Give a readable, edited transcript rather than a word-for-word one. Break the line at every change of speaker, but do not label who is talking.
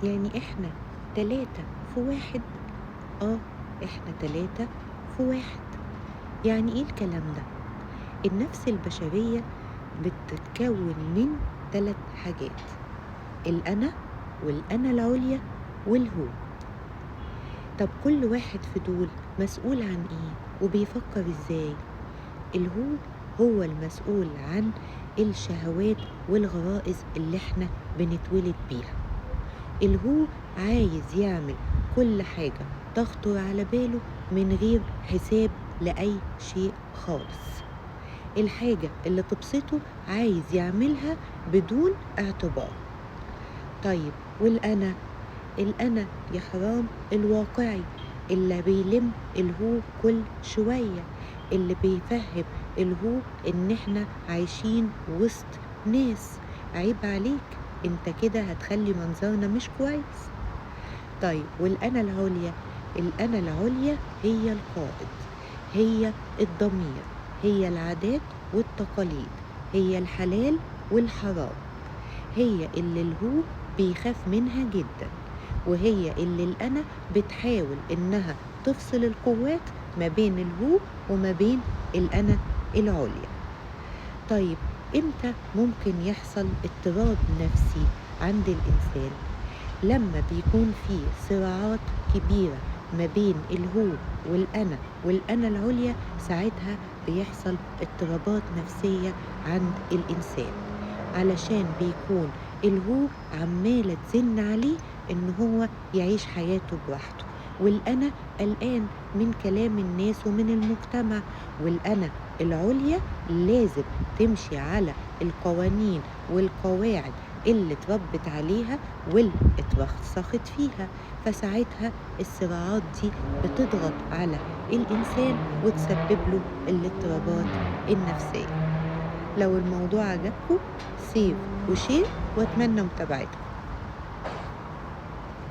يعني إحنا 3 في 1. إحنا 3 في 1. يعني إيه الكلام ده؟ النفس البشرية بتتكون من 3 حاجات: الأنا والأنا العليا والهو. طب كل واحد في دول مسؤول عن إيه وبيفكر إزاي؟ الهو هو المسؤول عن الشهوات والغرائز اللي احنا بنتولد بيها. الهو عايز يعمل كل حاجة تخطر على باله من غير حساب لأي شيء خالص. الحاجة اللي تبسطه عايز يعملها بدون اعتبار. طيب والأنا؟ الأنا يا حرام الواقعي اللي بيلم الهو كل شوية، اللي بيفهم الهو إن إحنا عايشين وسط ناس، عيب عليك انت كده هتخلي منظرنا مش كويس. طيب والأنا العليا؟ الأنا العليا هي القائد، هي الضمير، هي العادات والتقاليد، هي الحلال والحرام، هي اللي الهو بيخاف منها جدا، وهي اللي الأنا بتحاول إنها تفصل القوات ما بين الهو وما بين الأنا العليا. طيب إمتى ممكن يحصل اضطراب نفسي عند الإنسان؟ لما بيكون في صراعات كبيرة ما بين الهو والأنا والأنا العليا، ساعتها بيحصل اضطرابات نفسية عند الإنسان، علشان بيكون الهو عمالة تزن عليه إن هو يعيش حياته براحته، والأنا قلقان من كلام الناس ومن المجتمع، والأنا العليا لازم تمشي على القوانين والقواعد اللي اتربت عليها واللي اترسخت فيها. فساعتها الصراعات دي بتضغط على الإنسان وتسبب له الاضطرابات النفسية. لو الموضوع عجبكم save و share، واتمنى متابعتكم.